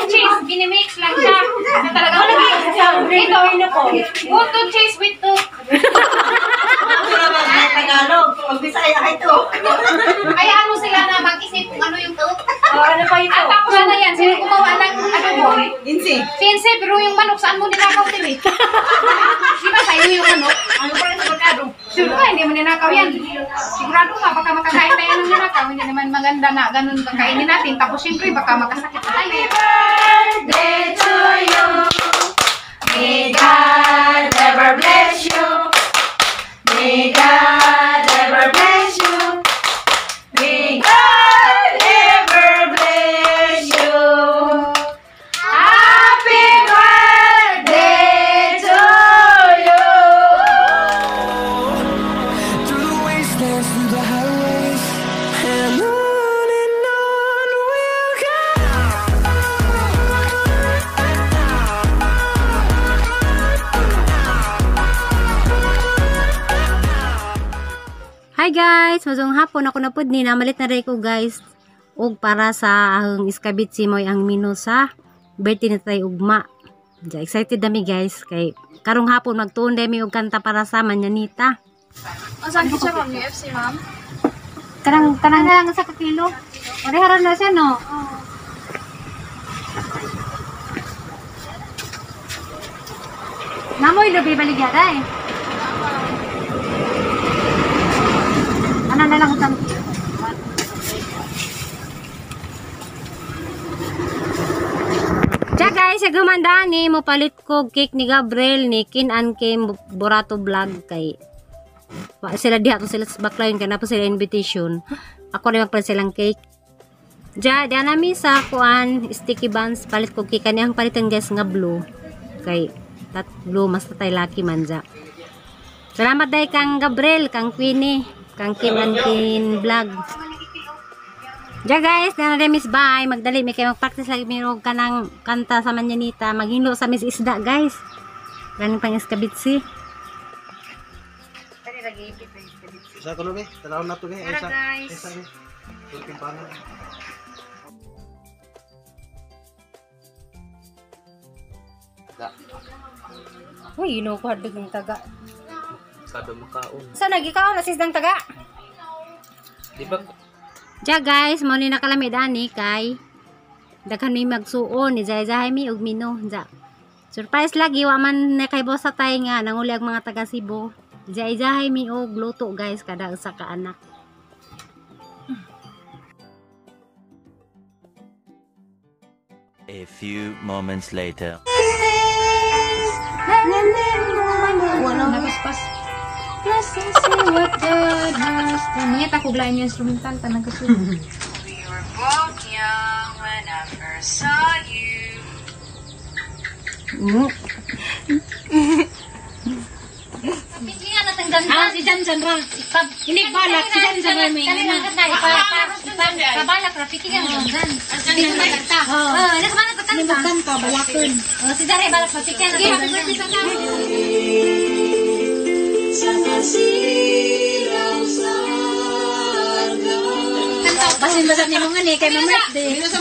Yung cheese, binimix lang siya. Na talagang ito, go to cheese with tooth. Tagalog. Pag Bisaya ay ito. Kaya ano sila na mag-isip kung ano yung tooth. Oh, ano pa ito? At tapos na yan, sino gumawa ng ano mo? Insi. Sinse, pero yung manok, saan mo ninakaw din eh? Di ba sa'yo yung manok? Ano pa rin sa merkado? Sure ka, hindi mo ninakaw yan. Sigurado ka, baka makakain tayo ng ninakaw. Hindi naman maganda na ganun kakainin natin. Tapos siyempre, baka makasakit tayo. Birthday to you. May God ever bless you. May God ever bless you. May God ever bless you. Happy birthday to you. Through the wastelands, through the highways, and on we'll go. Hi guys! Maayong hapon ako na pud ni namalit na rin ko, guys. Og para sa ang iskabitsi mo'y ang mino sa birthday na tayo ugma. Diya, excited nami, guys, kay karong hapon magtuon dahil mi og kanta para sa mañanita. Ang saan siya, ma'am? UFC, ma'am? Kanang kanang lang sa kakilo. Pareha na siya, no? Namoy lubi baligyada eh. Ano na lang utang. Tiya guys, sa gumandani mo palit ko cake ni Gabriel ni Kin and Kim Borato Vlog kay wa sila diha to sila sa Baclayon kay na po sila invitation. Ako rin magpalit silang cake. Diya, diya nami sa kuan sticky buns palit ko cake kani ang palitan, guys, nga blue. Kay tat blue mas tatay lucky man ja. Salamat dai kang Gabriel, kang Queenie, kang Kim and Kin Vlog. Diya guys, na na miss bye. Magdali mi kay magpractice lagi mi og kanang kanta sa mañanita. Maghino sa Miss Isda, guys. Ganing pang iskabitsi. Sa kuno be, tanaw na to be. Tara, Isa, guys. isa be. Tulping pangan. Da. Uy, you know ko hadlok ng taga. Kado makaon. Sa nagikaon na sis ng taga? Di ba? Diya guys, mo ni nakalamid ani kay daghan mi magsuon ni Zay Zay mi og mino. Diya. Surprise lagi wa man na kay boss tay nga nanguli ang mga taga Cebu. Zay Zay mi og luto, guys, kada usa ka anak. A few moments later. Napaspas. Blessings see what God has done. Mangita ko glain yung instrumental tanang kaso. We were both young when I first saw you. Ah, si Janjan ra. Hindi balak si Janjan ra may ina. Pabalak ra pikingan Janjan. Hindi ko kanta. Oh, hindi ko man kanta. Hindi kanta balakon. Oh, si Jare balak pa pikingan. Sige, happy birthday sa tayo. Kanta. Basin basin ni mga ni kay mama birthday. Hindi ko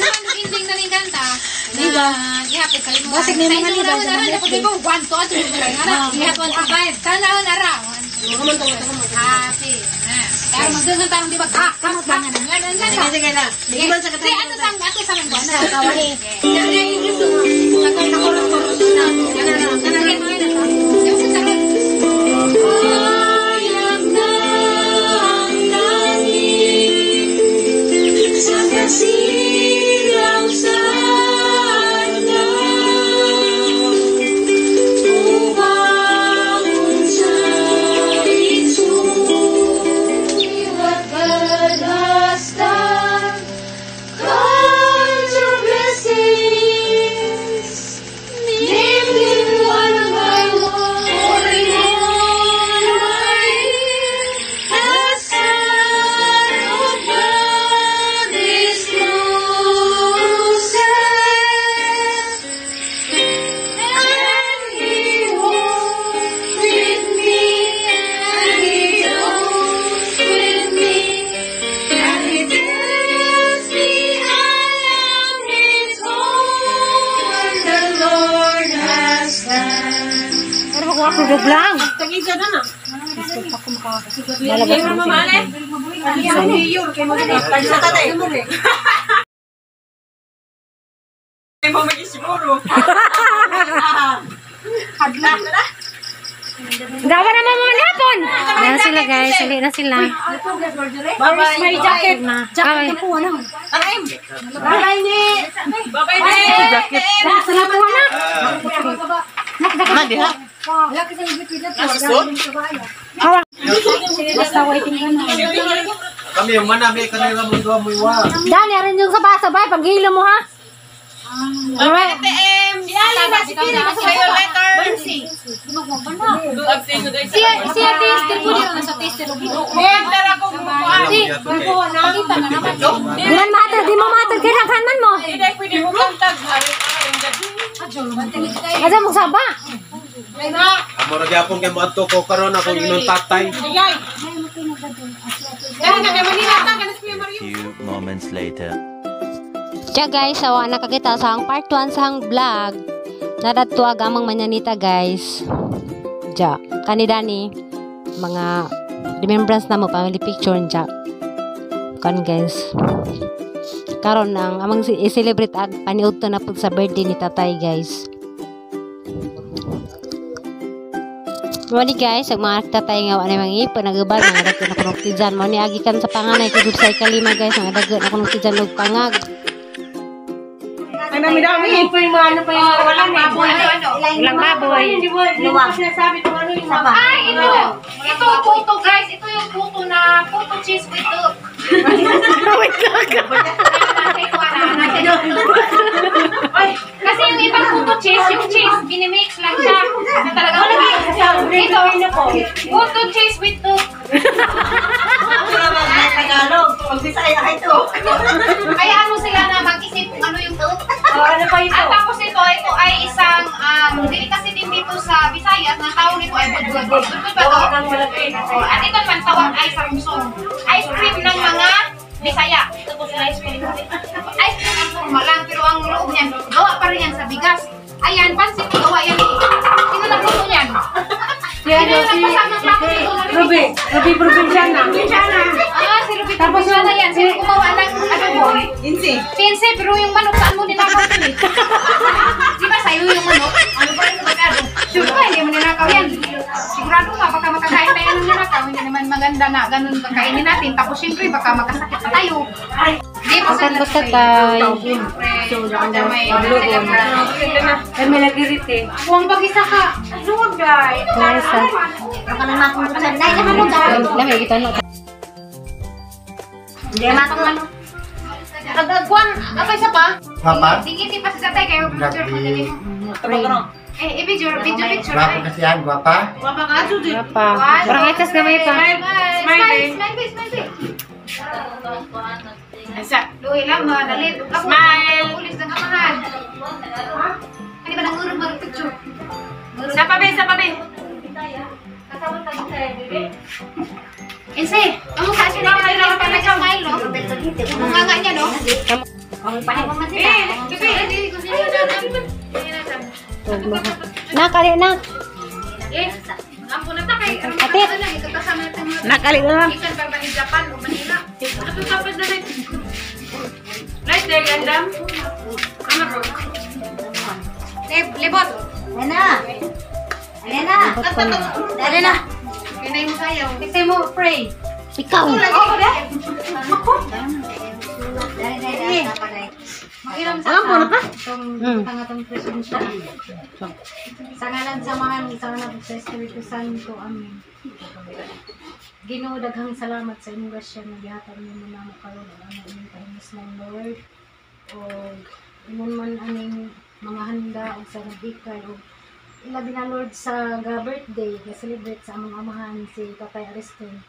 man ending na rin kanta. Di ba? Gihapon kalimutan. Basig ni mga ni ba, sa Sa birthday. inyo, 1, 2, 3, 4, 5. Gihapon 1 to 5. Sana na ra. Happy. Pero magdungan tarong di ba? Ha, ha, ha. Sige, sige na. Sige, sige, ato sang ato sa mga na. Kawahi. What God has done, count your blessings. Tulog lang. Tag-isa na na. Malabas mo siya. Tag-isa tatay. Gawa naman mo hapon. Na sila guys, sali na sila. Bye-bye. May jacket. Na. Jacket po ano. Bye-bye ni. Bye-bye ni. Jacket. Salamat po na. Man diha. Hawa. Basta waiting ka na. Kami yung manami kanila mo duha mo iwa. Dani, arin yung sabay-sabay. Paghilo mo ha. Alright. Siya taster po dito na sa taster. Di man mahatag, di mo mahatag. Kailangan man mo. Asa mo saba? Amo ra gyapon kay moadto ko karon ako imong tatay. Few moments later. Tiya guys, awa nakakita sa ang part 1 sa ang vlog. Naradto amang manyanita guys. Ja, kani dani mga remembrance na mo family picture ja. Kan guys. Karon ang amang i-celebrate ag paniudto na pud sa birthday ni tatay guys. Mao ni guys, ang mga tatay nga wa na mga ipon nagubad mga dagko na kunog tijan. Mao ni agi kan sa panganay kudog sa ikalima guys, mga dagko na kunog tijan og pangag. Ang dami-dami. Walang baboy. Ano? Walang baboy. Ay, ito. Ito puto guys. Ito yung puto na puto cheese with duck. With duck. Kasi yung ibang puto cheese, yung cheese, binimix lang siya. Na talagang ito, puto cheese with duck. Tagalog. Magbisaya ito. Kaya ano sila na mag-isip kung ano yung duck. At tapos ito ay isang delicacy din dito sa Visayas na tawag nito ay budbud. Budbud ba to? Oh, at ito naman tawag ay sarumsum. Ice cream ng mga Bisaya. Ice cream ang forma lang, pero ang loob niyan, gawa pa rin yan sa bigas. Ayan, pansit, gawa yan. Sino nagluto niyan? Sino nagpasama ng plato nito? Ruby. Ruby Provinciana. Ah, si Ruby Provinciana yan. Sino gumawa ng adobo? Insi. Pinse, pero yung manok, saan mo ninakaw yun eh? Di ba sa'yo yung manok? Ano ba yung magkado? Sure ba, hindi mo ninakaw yan. Sigurado nga, baka makakain tayo ng ninakaw. Hindi naman maganda na ganun kakainin natin. Tapos syempre, baka makasakit pa tayo. Di ba sa Basta tayo. Huwag pag-isa ka. Luwag, guys. Guys, Lami kita no. Agagwan, apay sa pa? Papa? Sige, pa sa tatay kayo. Picture ko dali. Eh, i-video, video picture. Guwapo kasi yan, guwapa. Pa. Parang itas gamay pa. Smile, smile, smile, smile. Luhi lang, mga dalit. Smile! Ulis ng amahan. Ano ba nangurog mag-picture? Sa pabe, sa pabe. Ense, kamu sa asin na pa nag-smile, no? Ang nga niya, no? Nakali na. Eh, ampo na ta kay Ate. Nakali na lang. Ikan pa ba ni Japan o Manila? Ato tapos na rin. Right there, gandam. Ano bro? Libot. Lena. Lena. Lena. Pinay mo sayaw. Kasi mo pray. Ikaw. Ampo na pa? Pangatong presensya. Sa ngalan sa mga sa anak sa Espiritu Santo. Amen. Ginoo, daghang salamat sa inyong grasya nga gihatag nimo namo karon ang among inyong pahimus ng Lord. Og imon man aning mga handa og sa nagikay og ilabi na Lord sa ga birthday ga celebrate sa among amahan si Tatay Ariston.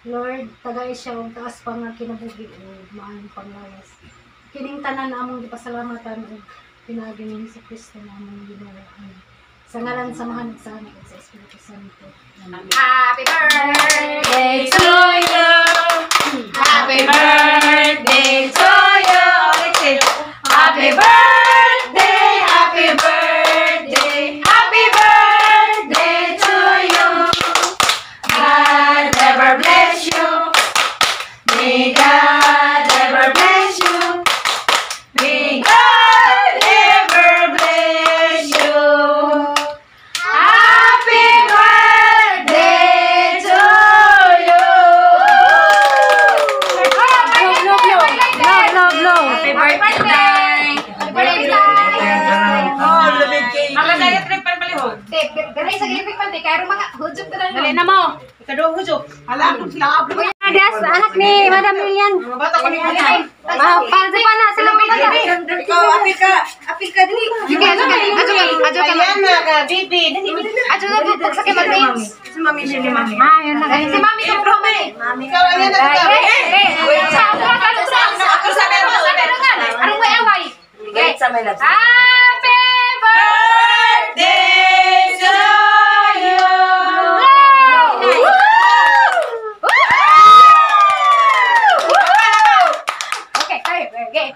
Lord, tagay siya og taas pa nga kinabuhi ug maayong panglawas. Kining tanan among gipasalamatan og pinaagi ni Hesus Kristo nga among Ginoo. Amen. Sa ngalan sa Amahan ug sa Anak ug sa Espiritu Santo. Amen. Happy birthday To you. Happy birthday to you. Happy birthday, happy birthday, happy birthday to Kaya mga hujok na lang. Dali na mo. Ikaduhang hujok. Hala, akong sila ablo. Adas, anak ni Madam Lilian. Bata ko ni Para sa pala sila mga bata. Ikaw, apil ka. Apil ka dili. Sige, adyo ka. Adyo ka. Adyo ka. Ayan na ka, baby. Dali, dali. Adyo na pagsakay mag-dance. Si mami siya ni mami. Ah, yun na. Si mami ka mo mami. Ikaw, ayan na ka. Eh, eh. Sa ako ka sa Ako sa meron. Sa meron nga. Anong may away? Wait sa may labs. Happy Birthday to you. birthday! Okay, okay, okay.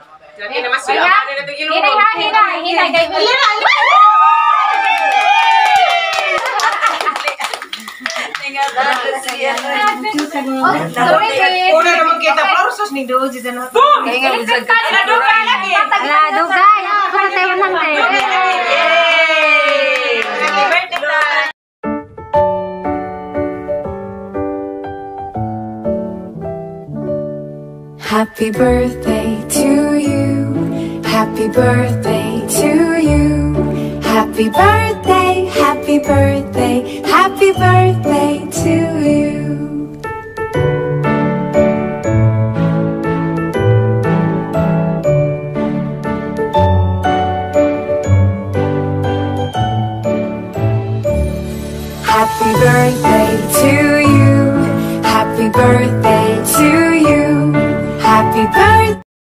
Hinay ha, hinay, hinay. Sorry, sis. Una naman kita, florsos ni Doji. Boom! Electric fan. Ala, dugay. Ako na tayo nang tayo. Happy birthday, Tay! Happy birthday to you. Happy birthday to you. Happy birthday, happy birthday, happy birthday to you. Happy birthday to you. Happy birthday to you. Happy birthday.